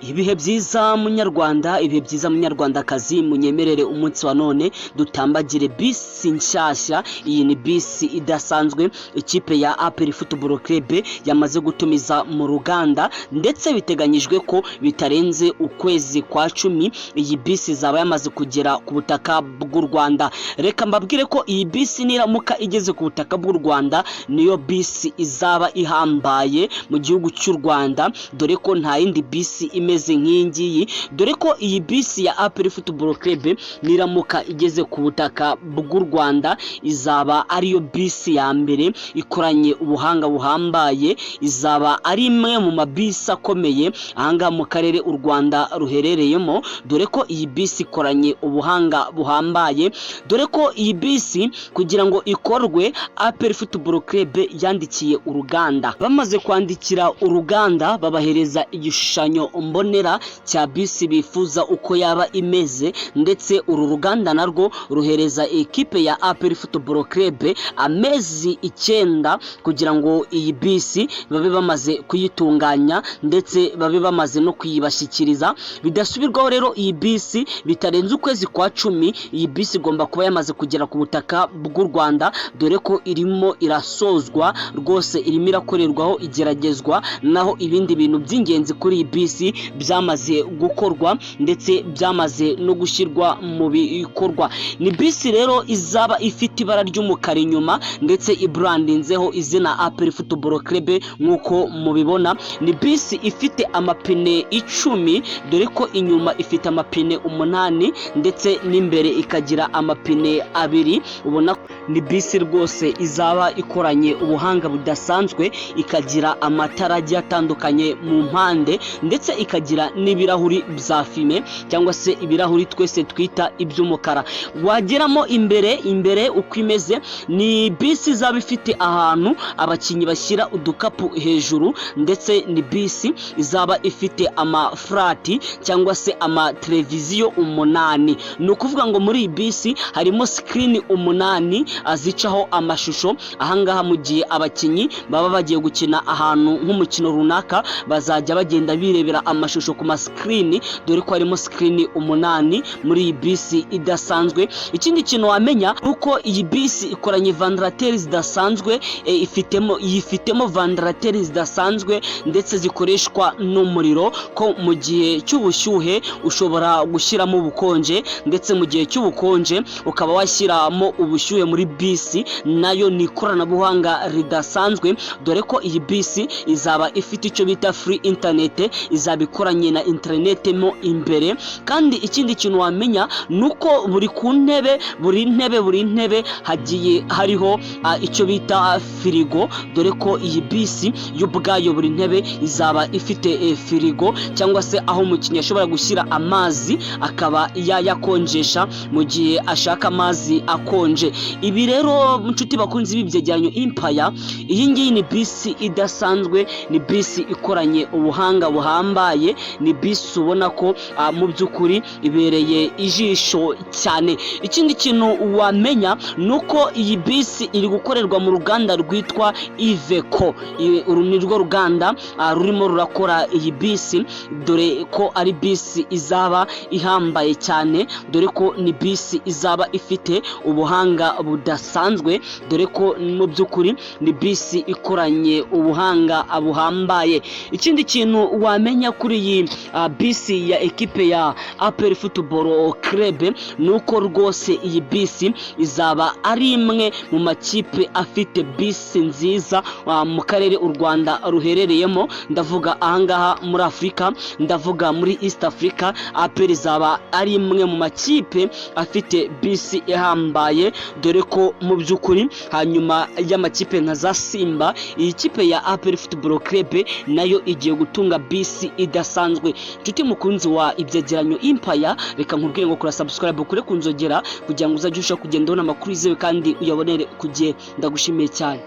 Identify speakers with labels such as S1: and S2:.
S1: Ibihe byiza Munyarwanda, ibihe byiza Munyarwandakazi, munyemerere umunsi wa none dutambagire bisi nshyashya. Iyi ni bisi idasanzwe ikipe ya APR Football Club yamaze gutumiza mu ruganda, ndetse biteganyijwe ko bitarenze ukwezi kwa 10 iyi bisi izaba yamaze kugera ku butaka bw'u Rwanda. Reka mbabwire ko iyi bisi niramuka igeze ku butaka bw'u Rwanda, niyo bisi izaba ihambaye mu gihugu cy'u Rwanda, dore ko nta yindi bisi imeze nk'iyi ngiyi, dore ko iyi bisi ya APR Football Club niramuka igeze ku butaka bw'u Rwanda izaba ariyo bisi ya mbere ikoranye ubuhanga buhambaye, izaba ari imwe mu mabisi akomeye ahangaha mu karere u Rwanda ruherereyemo, dore ko iyi bisi ikoranye ubuhanga buhambaye, dore ko iyi bisi kugira ngo ikorwe APR Football Club yandikiye uruganda. Bamaze kwandikira uruganda, babahereza igishushanyo mbonera cya bisi bifuza uko yaba imeze, ndetse uru ruganda narwo ruhereza ekipe ya APR Football Club amezi 9 kugira ngo iyi bisi babe bamaze kuyitunganya, ndetse babe bamaze no kuyibashyikiriza. Bidasubirwaho rero, iyi bisi bitarenze ukwezi kwa 10 iyi bisi igomba kuba yamaze kugera ku butaka bw'u Rwanda, dore ko irimo irasozwa rwose, irimo irakorerwaho igeragezwa, naho ibindi bintu by'ingenzi kuri iyi bisi byamaze gukorwa ndetse byamaze no gushyirwa mu bikorwa. Ni bisi rero izaba ifite ibara ry'umukara inyuma, ndetse iburandinzeho izina APR Football Club nk'uko mubibona. Ni bisi ifite amapine 10, dore ko inyuma ifite amapine 8 ndetse n'imbere ikagira amapine 2. Ubona ni bisi rwose izaba ikoranye ubuhanga budasanzwe, ikagira amatara agiye atandukanye mu mpande, ndetse ikagira n'ibirahuri bya fumé cyangwa se ibirahuri twese twita iby'umukara. Wageramo imbere, imbere uko imeze, ni bisi izaba ifite ahantu abakinnyi bashyira udukapu hejuru, ndetse ni bisi izaba ifite amaflat cyangwa se amateleviziyo 8. Ni ukuvuga ngo muri iyi bisi harimo screen 8 zicaho amashusho. Ahangaha mu gihe abakinnyi baba bagiye gukina ahantu nk'umukino runaka, bazajya bagenda birebera amashusho ku mascreen, dore ko harimo screen 8 muri iyi bisi idasanzwe. Ikindi kintu wamenya, uko iyi bisi ikoranye ventilateur zidasanzwe, yifitemo ventilateur zidasanzwe ndetse zikoreshwa n'umuriro, ko mu gihe cy'ubushyuhe ushobora gushyiramo ubukonje, ndetse mu gihe cy'ubukonje ukaba washyiramo ubushyuhe muri bisi. Nayo ni ikoranabuhanga ridasanzwe, dore ko iyi bisi izaba ifite icyo bita free internet, izaba ikoranye na internet mo imbere. Kandi ikindi kintu wamenya ni uko buri ku ntebe, buri ntebe, buri ntebe hagiye hariho icyo bita firigo, dore ko iyi bisi yo ubwayo buri ntebe izaba ifite firigo cyangwa se aho umukinnyi ashobora gushyira amazi akaba yayakonjesha mu gihe ashaka amazi akonje. Ibi rero, inshuti bakunzi b'ibyegeranyo Impaya, iyi ngiyi ni bisi idasanzwe, ni bisi ikoranye ubuhanga buhambaye, ni bisi ubona ko mu by'ukuri ibereye ijisho cyane. Ikindi kintu wamenya ni uko iyi bisi iri gukorerwa mu ruganda rwitwa Iveco. Uru ni rwo ruganda rurimo rurakora iyi bisi, dore ko ari bisi izaba ihambaye cyane, dore ko ni bisi izaba ifite ubuhanga budasanzwe, dore ko mu by'ukuri ni bisi ikoranye ubuhanga buhambaye. Ikindi kintu wamenya kuri iyi bisi ya ekipe ya APR Football Club ni uko rwose iyi bisi izaba ari imwe mu makipe afite bisi nziza mu karere u Rwanda ruherereyemo. Ndavuga ahangaha muri Afurika, ndavuga muri East Africa. APR izaba ari imwe mu makipe afite bisi ihambaye, dore ko mu by'ukuri hanyuma y'amakipe nka za Simba, iyi kipe ya APR Football Club nayo igiye gutunga bisi idasanzwe. Inshuti mukunzi wa Ibyegeranyo Impaya, reka nkubwire ngo kora subscribe, kure ku nzogera, kugira ngo uzajye urushaho kugenda ubona amakuru yizewe kandi uyabonere ku gihe. Ndagushimiye cyane.